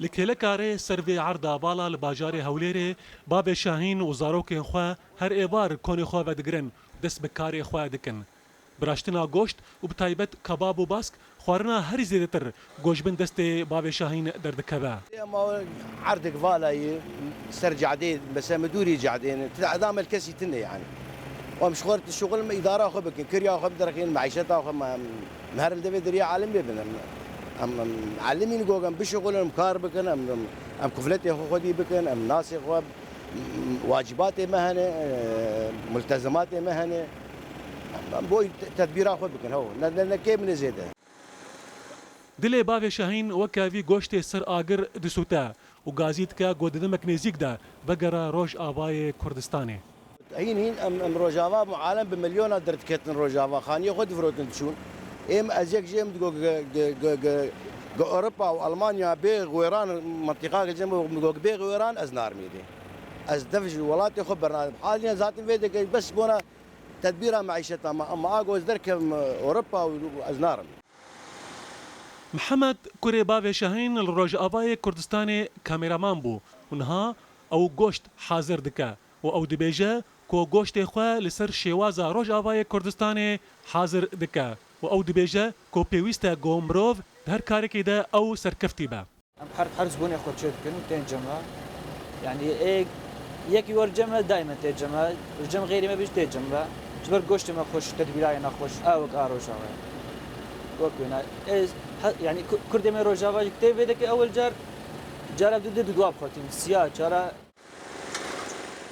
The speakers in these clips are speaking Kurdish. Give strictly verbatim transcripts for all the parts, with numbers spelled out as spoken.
Li kêleka rê ser vê erda vala li bajarê Hewlêrê bavê Şahîn û zarokên xwe her êvar konê xwe vedigirin û dest bi karê xwe dikin. Biraştina goşt û bi taybet kebab û bask xwarina herî zêdetir ku ji bin destê bavê Şahîn derdikeve. Ema erdek vala ye ser cadê, mesela mi dûrî cadê ne, ti edamel kesî tune yani. Em ji xwe dişuxulin, me îdara xwe bikin, kirya xwe bidirxînin, meîşeta xwe, me, em, em her li devê deriya elimê bin. Em, em, em elimîn gog em bişuxulin, em kar bikin, em, em, em kufletê xwe xwedî bikin, em nasê xwe, em, em, wacibatê me hene, e, multezimatê me hene. Em, em boy te-, tedbîra xwe bikin, hew. Ne, ne, ne kêm ne zêde. Dilê bavê Şahîn weke vî goştê ser agir disûte û gazî dike ku di demek nêzîk de vegere Rojavayê Kurdistanê. Hîn hîn em, em Rojava, alem bi milyona derdiketin Rojava, xaniyê xwe difirotin diçûn. Êm ez yek jê min digo gi, gi, gi, gi, gi Ewropa û Almanya bê wêran, mintîqa gel cem min digo bê wêran ez narim êdî. Ez dev ji welatê xwe bernadim. Haliyen zaten vê dike bes bona tedbîra meîşeta me, ama a go ez derkevim Ewropa û ez narim. Mihemed, kurê bavê Şahîn, li Rojavayê Kurdistanê kameraman bû û niha ew goşt hazir dike û ew dibêje ku goştê xwe li ser şêwaza Rojavayê Kurdistanê hazir dike û ew dibêje ku pêwîst e ku mirov di her karekê de ew serkeftî be. Em her, her zibonê xwe çê dikin û tên cem ve. Yani ê yekî wer cem ve, daîmen tê cem ve. Li cem xêrî me bî jî tê cem ve. Ji ber goştê me xweş, tedbîrayê nexweş, a wek a Rojava. Wek wêna. Ê, he, yani ku-, Kurdê me Rojava jî tê vê deke ewil car, cara du dê di dua bixwetîn. Siya, cara.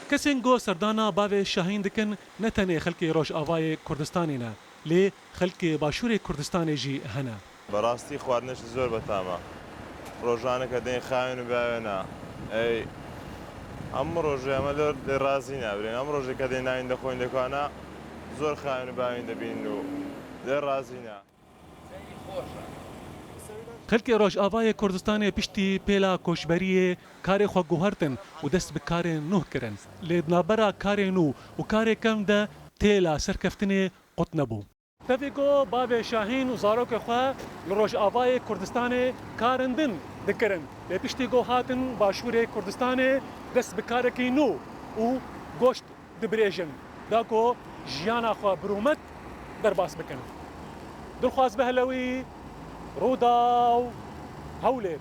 Kesên ku serdana bavê Şahîn dikin, ne tenê xelkê Rojavayê Kurdistanê ne, lê xelkê Başûrê Kurdistanê jî hene. Bi rastî xwarinê jî zor betam e. Rojane ke dên xayûn û bavên e. Ey, hemû rojê em lê, lê razî ne, birên. Hemû rojê ke dên nayîn de xwîn de kana, zor xayûn û bavên de bîn û lê razî ne. Xelkê Rojavayê Kurdistanê piştî pêla koçberiyê karê xwe guhertin û dest bi karên nû kirin. Lê di navbera karê nû û karê kevn de têla serkeftinê qut nebû. Tevî ku bavê Şahîn û zarokê xwe li Rojavayê Kurdistanê karên din dikirin. Lê piştî ku hatin Başûrê Kurdistanê dest bi karekî nû û goşt dibirêjin, da ku jiyana xwe bi rûmet derbas bikin. Dilxwaz Behlewî, Rûdaw, Hewlêr.